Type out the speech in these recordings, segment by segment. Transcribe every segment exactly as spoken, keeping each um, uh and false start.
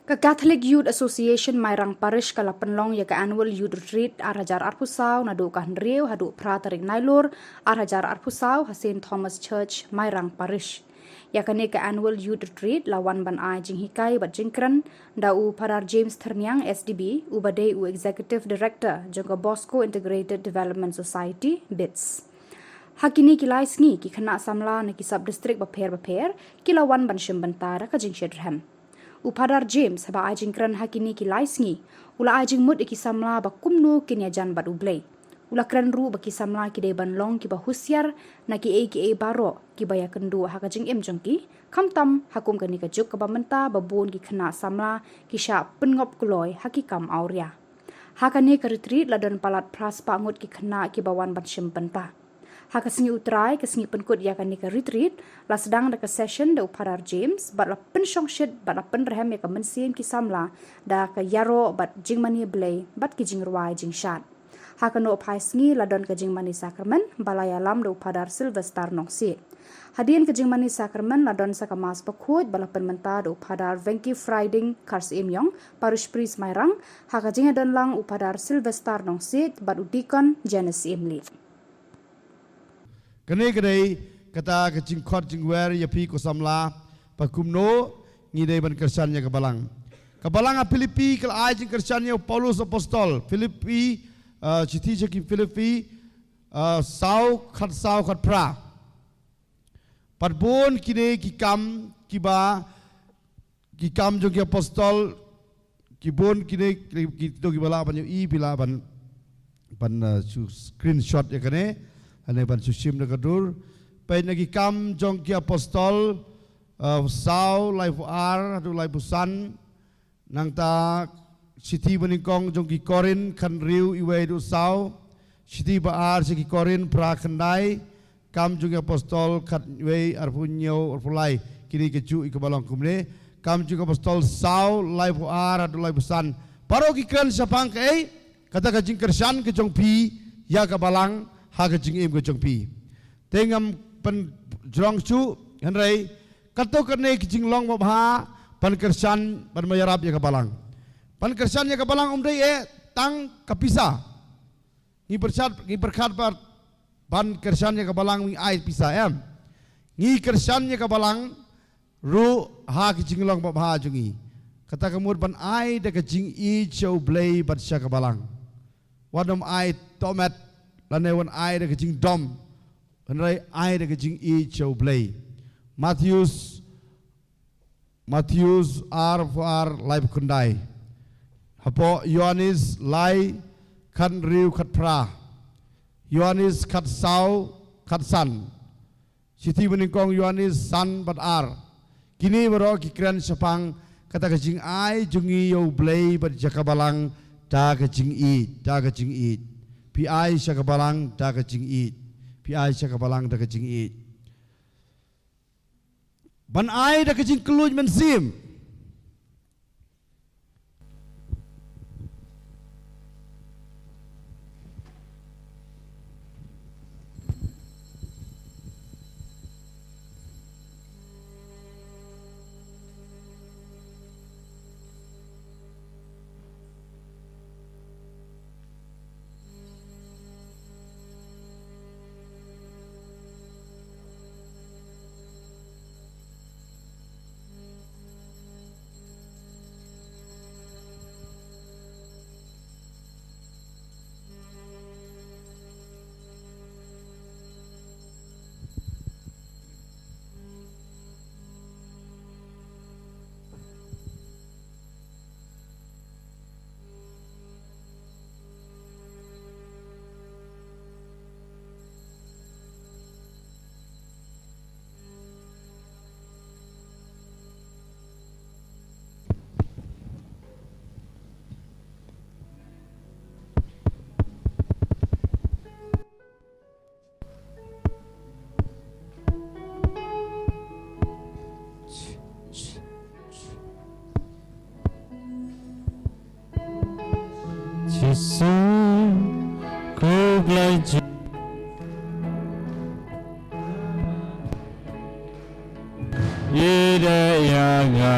Ka Catholic Youth Association Mairang Parish ka la pynlong ïa ka Annual Youth Retreat ar hajar arphew saw naduh ka hynriew haduh phra tarik Nailur ar hajar arphew saw ha Saint Thomas Church, Mairang Parish. Ïa kane ka Annual Youth Retreat la wan ban ai jinghikai bad jingkren da u Phadar James Thyrniang S D B, uba dei u Executive Director jong ka Bosco Integrated Development Society, BIDS. Ha kine ki lai sngi, ki khynnah samla na ki sub-district bapher bapher ki la wan ban shim bynta da ka jingshitrhem. U Phadar James, haba ai jingkren ha kine ki lai sngi, u la ai jingmut ïa ki samla ba kumno kin ïajan bad U Blei. U la kren ruh ba ki samla ki dei ban long kiba husiar na kiei kiei baroh kiba ïakynduh ha ka jingim jong ki, khamtam ha kum kane ka juk kaba mynta ba bun ki khynnah samla ki shah pynngop kloi ha ki kam awria. Ha kane ka retreat la don palat phra spah ngut ki khynnah kiba wan ban shim bynta. Ha ka sngi U Trai, ka sngi pynkut ïa kane ka retreat, la sdang da ka session da u Phadar James, bad la pynshongshit bad la pynrhem ïa ka mynsiem ki samla da ka ïaroh bad jingmane Blei bad ki jingrwai jingshad. Ha ka nongphai sngi la don ka jingmane sakramen ba la ïalam da u Phadar Sylvester Nongsiej. Hadien ka jingmane sakramen la don sa ka Mass bakhuid ba la pynmynta da u Phadar Venky Frieding Kharsyiem Ïong, Parish Priest Mairang, ha ka jingïadonlang u Phadar Sylvester Nongsiej bad u Deacon Janice Iemlieh. Kane ka dei kata ka jingkhot jingwer ïa phi ko samla, ba kumno ngi dei ban kyrshan ïa ka balang. Ka balang ha Philippi ka la ai jingkyrshan ïa u Paulus Apostol. Philippi, uh, shithi sha ki Philippi, uh, saw khatsaw khatphra. Bad bun kine ki kam kiba ki Kam jong ki Apostol, ki bun kine, ki, kito kiba lah ban ïohi, phi lah ban, ban, uh, shu screenshot ïa kane, lane ban shu shim da ka dur. Peit na ki Kam jong ki Apostol, uh, saw, laiphew ar haduh laiphew san. Nangta shithi banyngkong jong ki Korinth, khathynriew, wei haduh saw. Shithi ba ar sha ki Korinth, phra khyndai. Kam jong ki Apostol, khatwei, arphew hynñiew, arphew lai. Kine ki ju ïa kaba long kumne. Kam jong ki Apostol saw, laiphew ar haduh laiphew san. Baroh ki kren shaphang kaei, kata ka jingkyrshan ka jong phi ïa ka balang ha ka jingim ka jong phi. Te ngam pynjrong shuh, hynrei kato kane ka jinglong babha ban kyrshan, ban ïarap ïa ka balang. Ban kyrshan ïa ka balang ym dei eh tang ka pisa. Ngi pyrkhat, ngi pyrkhat ba ban kyrshan ïa ka balang ngi ai pisa, em. Ngi kyrshan ïa ka balang ruh ha ka jinglong babha jong ngi. Kata ka mut ban ai da ka jingïeit sha U Blei bad sha ka balang. Wat nym ai tohmet lane wan ai da ka jingdom. Hynrei ai da ka jingïeit sha U Blei. Mathaios Mathaios arphew ar, laiphew khyndai. Hapoh Ïoannis lai, khathynriew, khatphra. Ïoannis khatsaw, khatsan. Shithi banyngkong Ïoannis san bad ar. Kine baroh ki kren shaphang kata ka jingai jong ngi ïa U Blei bad ïa ka balang da ka jingïeit, da ka jingïeit. Phi ai sha ka balang da ka jingïeit. Phi ai sha ka balang da ka jingïeit. Ban ai da ka jingkylluid mynsiem. Jisu, ko Blei Jisu. Ïeit ïa nga.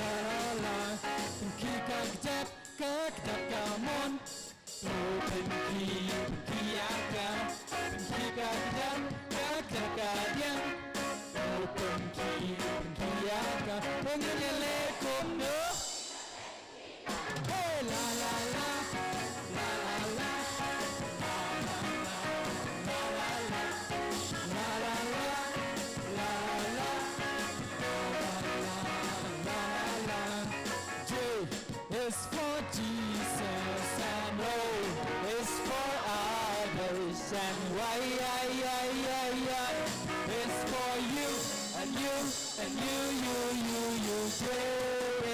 la la la. Pynkhih ka kjat, ka kjat ka mon. O pynkhih, pynkhih ïa ka. Pynkhih ka kjat, ka kjat ka diang. O pynkhih, pynkhih ïa ka. Pynkhih ïa le kumno. Hey, la la la, la la la, la la la, la la la, la la la, la la la, la la la. J is for Jesus and O is for others and Y, Y, Y, Y, Y is for you and you. And you, you, you, you, J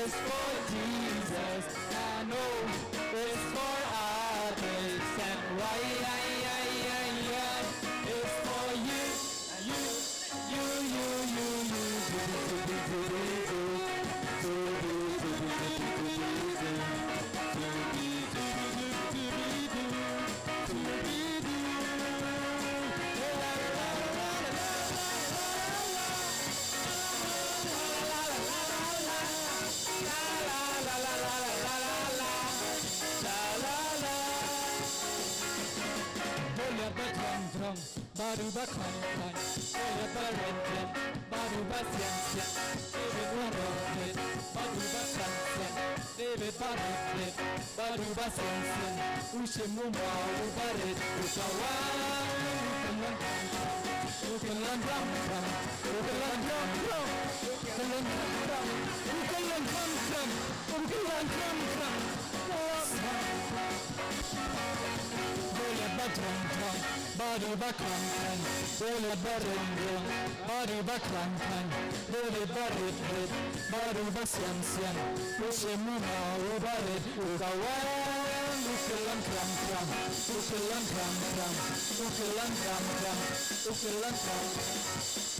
is for Jesus, and O is for others, and Y, Y, Y, Y, Y is for you, you, you, you, you, you, you, you, you, you, you. Bad u ba khlaiñ khlaiñ, Goliath ba rit rit, bad u ba sian sian, David ba rit rit, bad u ba sian sian, David ba rit rit, bad u ba sian sian, u shim u maw u ba rit, u ka wan, u kynlong kram kram, u kynlong kram kram, u kynlong kram kram, u kynlong kram kram, u kynlong kram kram, u kynlong kram kram. Goliath ba jrong jrong, bad u ba khlaiñ khlaiñ. Goliath ba rit rit, bad u ba khlaiñ khlaiñ. Goliath ba rit rit, bad u ba sian sian. U shim u maw u ba rit, u ka wan, u kynlong kram kram, u kynlong kram kram, u kynlong kram kram, u kynlong kram kram.